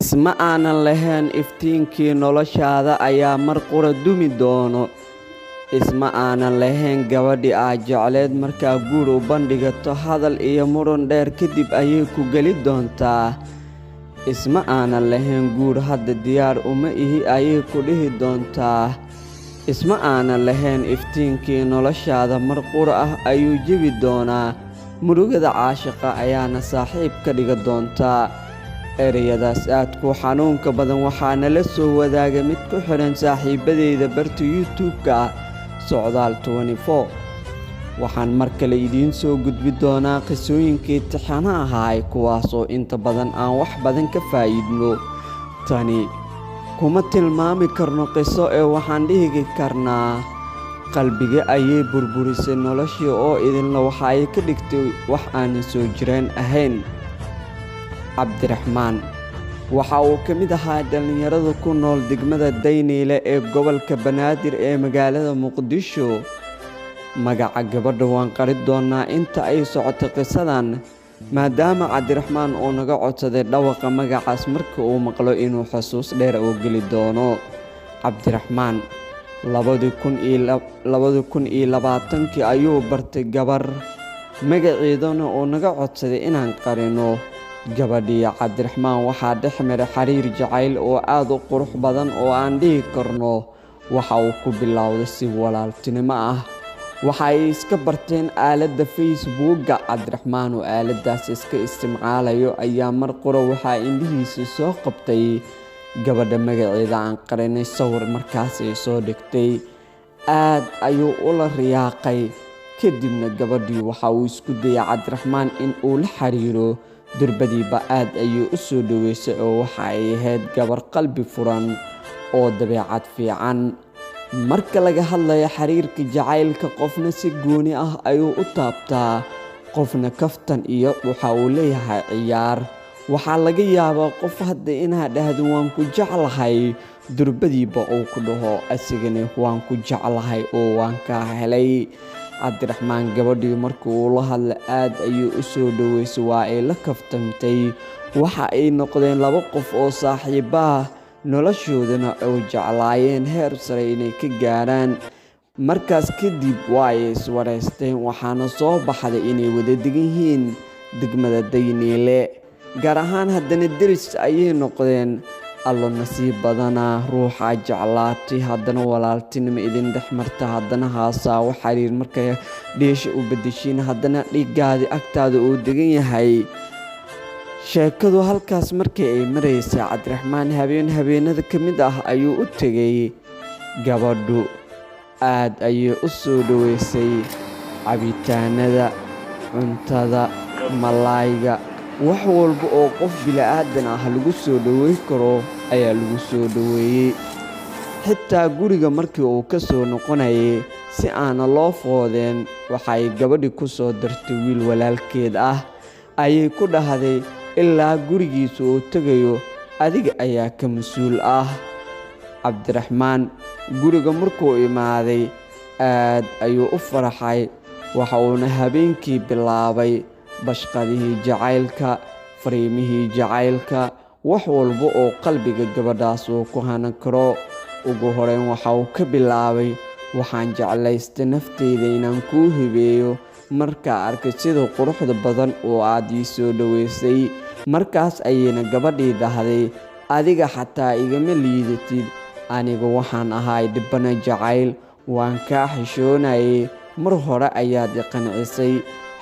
Isma aanan lahayn iftiinkii noloshaada ayaa mar qura dumi doono. Isma aanan lahayn gabadhii aad jecleyd markaad guur u bandhigato hadal iyo muran dheer kadib ayay ku geli doontaa. Isma aanan lahayn guur hadda diyaar uma ihi ayay ku dhihi doontaa. Isma aanan lahayn iftiinkii noloshaada mar qura ah ayuu jebi doonaa. Murugada caashiqa ayaana saaxiib ka dhigi doonta. Ereyadaas aadka u xanuunka badan waxaa nala soo wadaagay mid ku xidhan saaxiibadeyda barta YouTube-ka Socdaal 24. Waxaan mar kale idiin soo gudbi doonaa qisooyinkii tixanaha ahaa, kuwaas oo inta badan aan wax badan ka faa'iidno. Tani kuma tilmaami karno qiso ee waxaan dhihi karnaa qalbiga ayay burburisay noloshii oo idinla waxa ay ka dhigtay wax aanan soo jireen ahayn. Cabdiraxmaan waxa uu ka mid ahaa dhalinyarada ku nool degmada Dayniile ee gobolka Banaadir ee magaalada Muqdisho. Magaca gabadha waan qari doonaa inta ay socoto qisadan, maadaama Cabdiraxmaan uu naga codsaday dhawaqa magacaas marka uu maqlo inuu xusuus dheer oo geli doono. Cabdiraxmaan 2020kii ayuu bartay gabar, magaceedana uu naga codsaday inaan qarino. Gabadhii Cabdiraxmaan waxaa dhex maray xiriir jacayl oo aad u qurux badan oo aan dhihi karno waxa uu ku bilowday si walaaltinimo ah. Waxa ay iska barteen aaladda Facebook-ga. Cabdiraxmaan oo aaladdaas iska isticmaalayo ayaa mar qura waxaa indhihiisa soo qabtay gabadha magaceeda aan qarinay sawir markaas ay soo dhigtay. Aad ayuu ula riyaaqay. Kadibna gabadhii waxa uu isku dayay Cabdiraxmaan in uu la xiriiro. Durbadiiba aad ayuu u soo dhaweysay oo waxa ay ahayd gabar qalbi furan oo dabeecad fiican. Marka laga hadlayo xiriirka jacaylka, qofna si gooni ah ayuu u taabtaa, qofna kaftan iyo waxa uu leeyahay ciyaar. Waxaa laga yaabaa qof hadda inaad dhahdo waan ku jeclahay, durbadiiba uu ku dhaho asigana waan ku jeclahay oo waan kaa helay. Cabdiraxmaan gabadhii markii uu la hadlay aad ayuu u soo dhaweysay, waa ay la kaftantay. Waxa ay noqdeen laba qof oo saaxiibo ah, noloshoodana ay jeclaayeen heer sare inay ka gaaraan. Markaas kadib waa ay iswareysteen, waxaana soo baxday inay wada degan yihiin degmada Dayniile. Gaar ahaan haddana deris ayay noqdeen. Allo nasiib badanaa ruuxa jeclaatay, haddana walaaltinimo idin dhex marta, haddana haasaawo xiriir markay dheesha u bedeshiin, haddana dhiiggaadi agtaada uu degan yahay. Sheekadu halkaas markii ay maraysay, Cabdiraxmaan habeen habeenada ka mid ah ayuu u tegay. Gabadhu aad ayay u soo dhaweysay. Cabitaanada, cuntada, malaayga, wax walba oo qof bini'aadan ah lagu soo dhaweyn karo ayaa lagu soo dhaweeyay. Xitaa guriga markii uu ka soo noqonayay si aana loo foodeen, waxa ay gabadhii ku soo dartay wiil walaalkeed ah. Ayay ku dhahday ilaa gurigiisa uu tegayo adiga ayaa ka mas'uul ah. Cabdiraxmaan guriga markuu imaaday aad ayuu u farxay. Waxa uuna habeenkii bilaabay bashqadihii jacaylka, fariimihii jacaylka, wax walba oo qalbiga gabadhaas uu ku hanan karo. Ugu horeyn waxa uu ka bilaabay, waxaan jeclaystay nafteyda inaan kuu hibeeyo markaa arkay sida quruxda badan oo aad ii soo dhaweysay. Markaas ayayna gabadhii dhahday, adiga xataa igama liidatid, aniga waxaan ahay dhibana jacayl, waan kaa xishoonayay, mar hore ayaad i qancisay.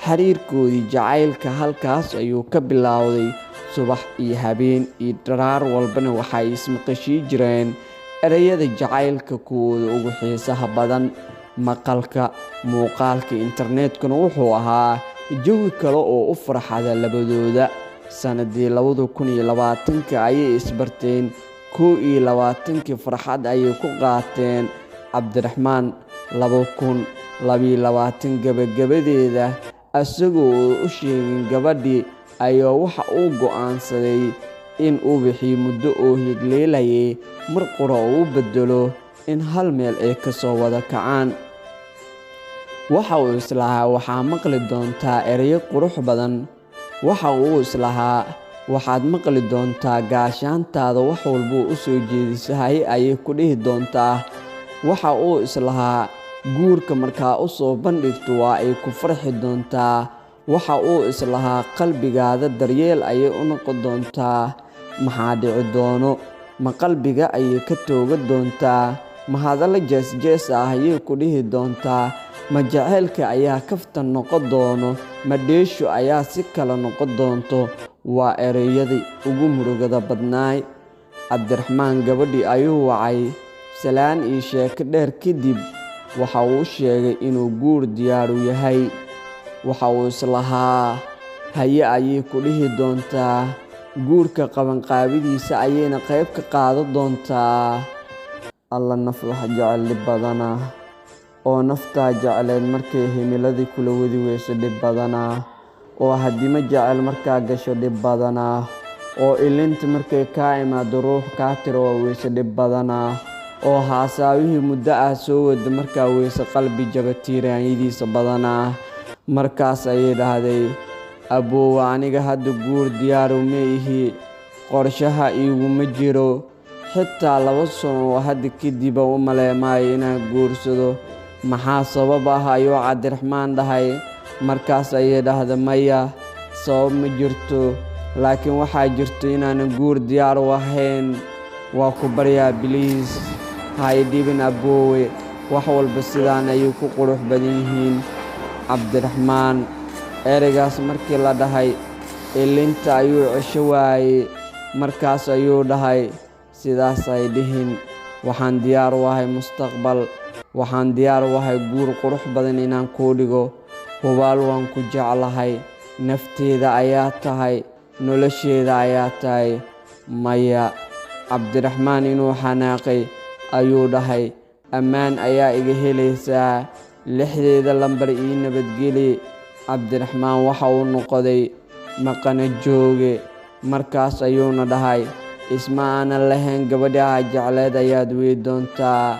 Xiriirkoodii jacaylka halkaas ayuu ka bilowday. Subax iyo habeen iyo dharaar walbana waxay ismaqashii jireen ereyada jacaylka kuwooda ugu xiisaha badan. Maqalka, muuqaalka internetkuna wuxuu ahaa jawi kale oo u farxada labadooda. Sanadii 2020 ayay isbarteen, 21kii farxad ayay ku qaateen. Cabdiraxmaan 2022 gabagabadeeda, isagoo oo u sheegin gabadhii, ayaa waxa uu go'aansaday in uu wixii muddo oo higleelayay mar qura uu u beddelo in hal meel ay ka soo wada kacaan. Waxa uu islahaa waxaa maqli doontaa ereyo qurux badan. Waxa uu islahaa Waxaad maqli doontaa gaashaantaada wax walbuu u soo jeedisahay ayay ku dhihi doontaa. Waxa uu islahaa guurka markaa u soo bandhigto waa ay ku farxi doontaa. Waxa uu islahaa qalbigaada daryeel ayay u noqon doontaa. Maxaa dhici doono? Ma qalbiga ayay ka tooga doontaa? Ma hadallo jees-jees ah ayay ku dhihi doontaa? Ma jaceylka ayaa kaftan noqon doono? Ma dheeshu ayaa si kale noqon doonto? Waa ereyadii ugu murugada badnaay. Cabdiraxmaan gabadhii ayuu wacay. Salaan iyo sheeko dheer kadib waxa uu sheegay inuu guur diyaaru yahay. Waxa uu islahaa haye ayay ku dhihi doontaa, guurka qabanqaabidiisa ayayna qayb ka qaadan doontaa. Alla naf wax jecel dhib badanaa, oo naftaa jecleed markay himiladii kula wadi weyso dhib badanaa, oo haddima jecel markaa gasho dhib badanaa, oo ilinta markay kaa imaado ruux kaa tiro waa weyse dhib badanaa, oo haasaawihii muddo ah soo wada markaa weyse qalbi jaba tiiraanyadiisa badanaa. Markaas ayay dhahday, aboowe aniga hadda guur diyaaru ma ihi, qorshaha iiguma jiro, xitaa 2 sano oo hadda kadiba u maleemaayo inaan guursado. Maxaa sabab ah ayuu Cabdiraxmaan dhahay. Markaas ayay dhahday, maya sabab ma jirto, laakiin waxaa jirto inaanan guur diyaar u ahayn. Waa ku baryaa biliis, ha i dhibin aboowe, wax walba sidaan ayay ku qurux badan yihiin. Cabdiraxmaan ereygaas markii la dhahay ilinta ayuu cesho waayey. Markaas ayuu dhahay, sidaas ay dhihin, waxaan diyaar u ahay mustaqbal, waxaan diyaar u ahay guur qurux badan inaan kuu dhigo. Hubaal waan ku jeclahay, nafteeda ayaa tahay, nolosheeda ayaa tahay. Maya. Cabdiraxmaan inuu xanaaqay ayuu dhahay, ammaan ayaa iga helaysaa, 6deeda lambar ii nabadgeli. Cabdiraxmaan waxa uu noqday maqana jooge. Markaas ayuuna dhahay, isma aanan lahayn gabadha jecleed ayaad wey doontaa.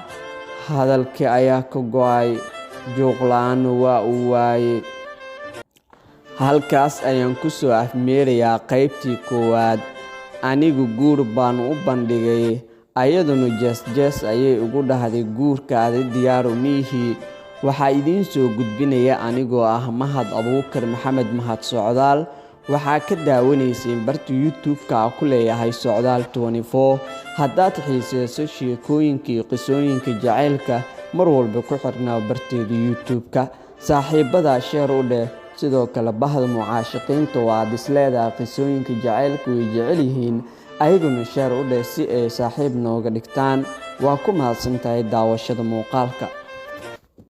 Hadalkii ayaa ka go'ay, juuq la'aanna waa uu waayey. Halkaas ayaan ku soo afmeerayaa qaybtii koowaad. Anigu guur baan u bandhigay, ayaduna jees-jees ayay ugu dhahday guurkaada diyaaru miihi. Waxaa idiin soo gudbinaya anigoo ah Mahad Abuukar Maxamed Mahad Socdaal. Waxaa ka daawanayseen barta YouTube-ka ku leeyahay Socdaal 24. Haddaad xiiseyso sheekooyinka iyo qisooyinka jaceylka, mar walba ku xirnaa barteeda YouTube-ka. Saaxiibada sheer u dheh. Sidoo kale bahda mucaashaqiinta oo aad isleedahay qisooyinka jaceylka way jecel yihiin, ayaguna sheer u dheh si ay saaxiib nooga dhigtaan. Waa ku mahadsantahay daawashada muuqaalka.